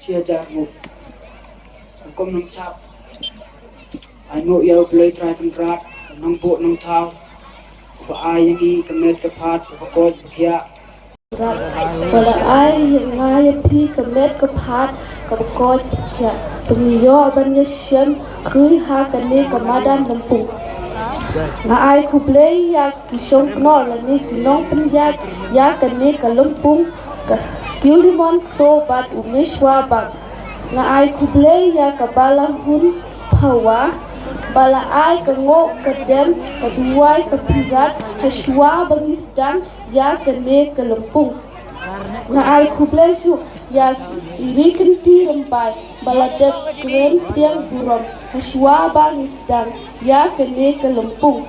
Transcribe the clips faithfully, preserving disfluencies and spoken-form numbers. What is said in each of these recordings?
Shi hajar nguh. Kum nongchap, ai nguh ïa U Blei Trai Kynrad, nongbuh nongthaw, uba ai ïa ngi ka met ka phad, kaba koit ba khiah. Ba la ai ïa nga ïa phi ka met ka phad, kaba koit ba khiah, ba ngi ïoh ban ïashem khrui ha kane ka madan lympung. Nga ai khublei ïa ki shongknor lane ki nongpynïaid ïa kane ka lympung, ka Kiulimon Kso bad u Meshwa Bang. Nga ai khublei ïa ka Balahun Phawa ba la ai ka ngoh ka dem, ka duwai, ka pyrkhat ha shuwa ba ngi sdang ïa kane ka lympung. Nga ai khublei shuh ïa i Ri Kynti Rymbai ba la dep kren pdiang burom ha shuwa ba ngi sdang ïa kane ka lympung.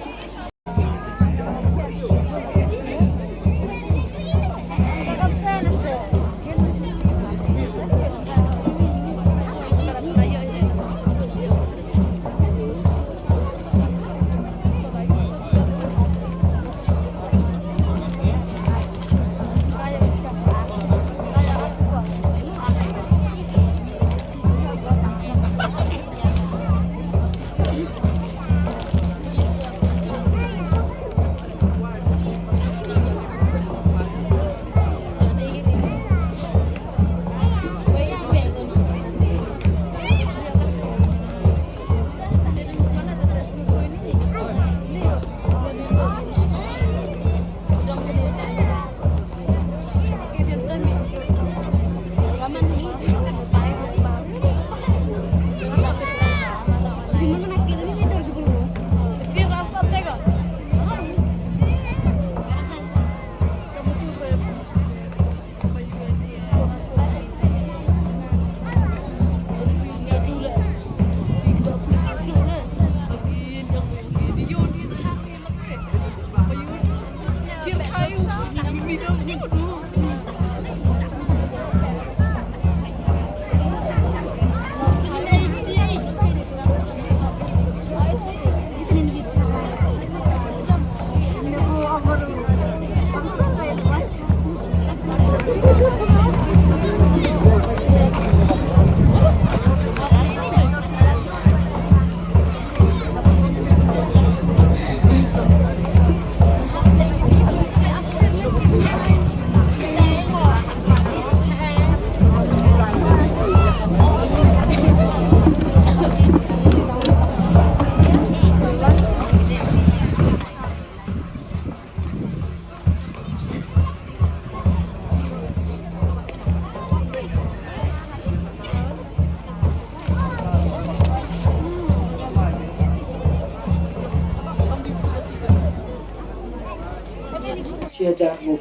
Shi hajar nguh.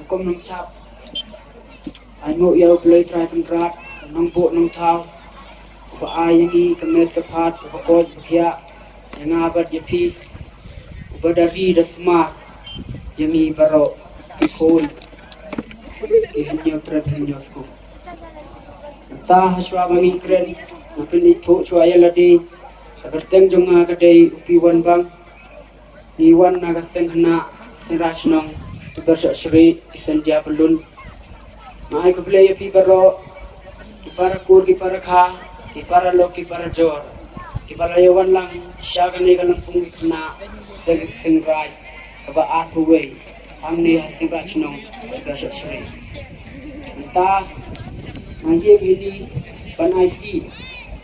Kum nongchap, ai nguh ïa U Blei Trai Kynrad, nongbuh nongthaw, uba ai ïa ngi ka met ka phad, kaba koit ba khiah, ïa nga bad ïa phi, uba da ri da sumar ïa ngi baroh, ki khun, ki hynñiew tret hynñiew sku. Mynta ha shuwa ba ngin kren, nga pynithuh shuwa ïa lade, sa kyrteng jong nga ka dei U Piwan Bang. Ngi wan na ka seng khynnah Seng Raij Shnong, Tubber Sohshrieh, ki Syndia Pyllun. Nga ai khublei ïa phi baroh, ki para kur, ki para kha, ki para lok, ki para jor, kiba la ïa wan lang sha kane ka lympung ki khynnah Seng, Seng Raij kaba arphew wei hangne ha Seng Raij Shnong, Tubber Sohshrieh. Mynta nga ïeng hini ban aiti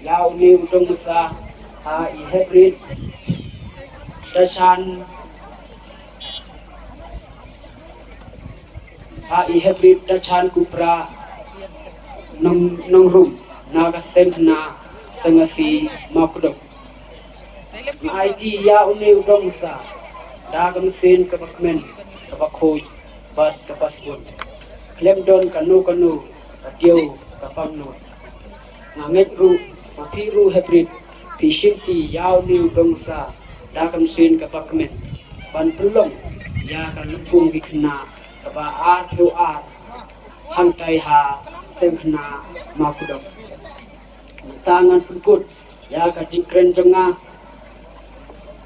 ïa une u dong masa ha i heprit da shan, ha i heprit da shan Kupra Nong, Nongrum, na ka seng khynnah Seng Asi Mawkdok. Nga aiti ïa une u dong masa da ka mynsiem kaba kmen, kaba khuid bad kaba sbun. Khlem don kano kano ka diaw ka pangnud. Nga ngeit ruh ba phi ruh heprit phi shimti ïa une u dong masa da ka mynsiem kaba kmen ban pynlong ïa ka lympung ki khynnah kaba arphew ar hangtai ha seng khynnah Mawkdok. Mynta ngan pynkut ïa ka jingkren jong nga.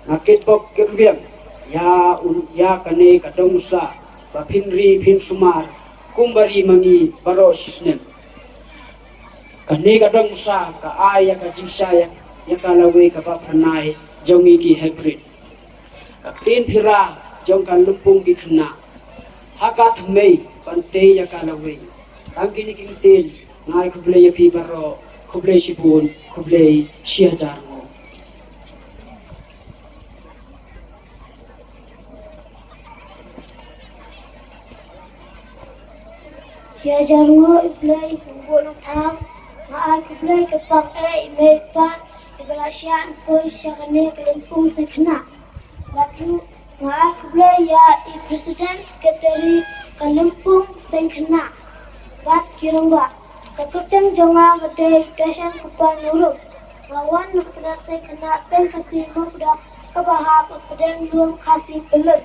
Nga kitbok kitrwiang ïa un, ïa kane ka dong masa ba phin ri phin sumar kumba ri ma ngi baroh shisnem. Kane ka dong sa ka ai ïa ka jingshai ïa ka lawei kaba phyrnai jong ngi ki hybrid. Ka ktien phira jong ka lympung ki khynnah. Ha ka thymmei ban tei ïa ka lawei. Tang kine ki ktien, nga ai khublei ïa phi baroh, khublei shibun, khublei shi hajar nguh. Shi hajar nguh, khublei, Nongbuh Nongthaw, nga ai khublei kyrpang eh ïa i mei i pa, iba la shah poi sha kane ka lympung seng khynnah. Bad ruh, nga ai khublei ïa i President Secretary ka lympung seng khynnah. Bad ki rangbah, ka kyrteng jong nga ka dei Dashan Kpa Nongrum. Nga wan na ka tnat seng khynnah seng Khasi Mawkdok kaba hap ha pdeng lum Khasi Pyllun.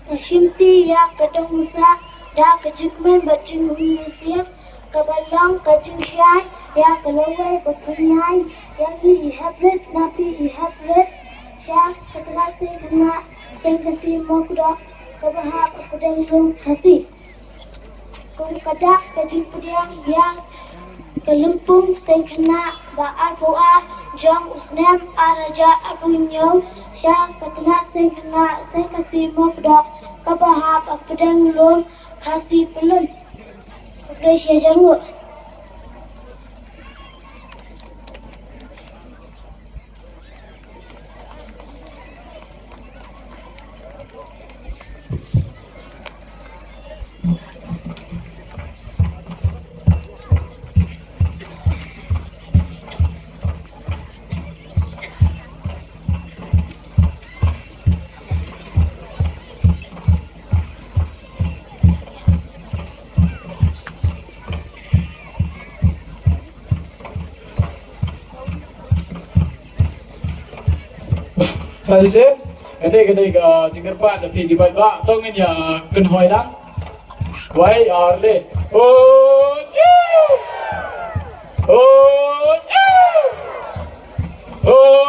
Nga shimti ïa ka dong mesa da ka jingkmen bad jinghun mynsiem, kaba long ka jingshai ïa ka lawei ba phyrnai ïa ngi i hybrid na phi i hybrid sha ka tnat seng khynnah seng Khasi Mawkdok kaba hap ha pdeng lum Khasi. Kum ka dak ka jingpdiang ïa ka lympung seng khynnah ba arphew ar jong u snem ar hajar arphew hynñiew sha ka tnat seng khynnah seng Khasi Mawkdok kaba hap ha pdeng lum Khasi Pyllun. Khublei shi hajar nguh. Sa shisien, ka dei, ka dei ka jingkyrpad da phi ki paidbah, to ngin ïa kynhoi lang. Wai, ar, le. Hooid! Hooid! Hooid!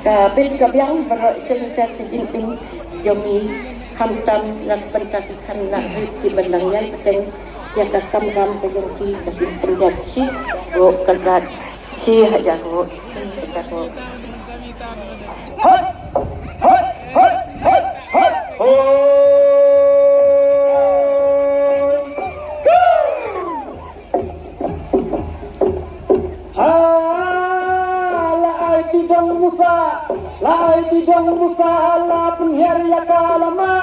Ka bit ka biang baroh shisha shisha ki jingim jong ngi, khamtam na ka bynta ki khynnah ruh kiban nang ïai bteng ïa ka kamram ka jong ki, ka jingpynjah shi ruh ka jat shi hajar ruh shi hajar ruh. Hoi! Hoi! Hoi! Hoi! Hoi! Hoi! Ha, la ai ti dong musa, la ai ti dong musa, la pynhiar ïa ka lama,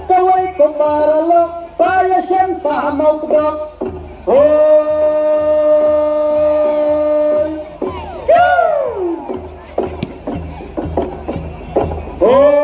kawei ko para lok, sa ïa shem sa ha mawkdok. Hoi! Hoi! Hoi!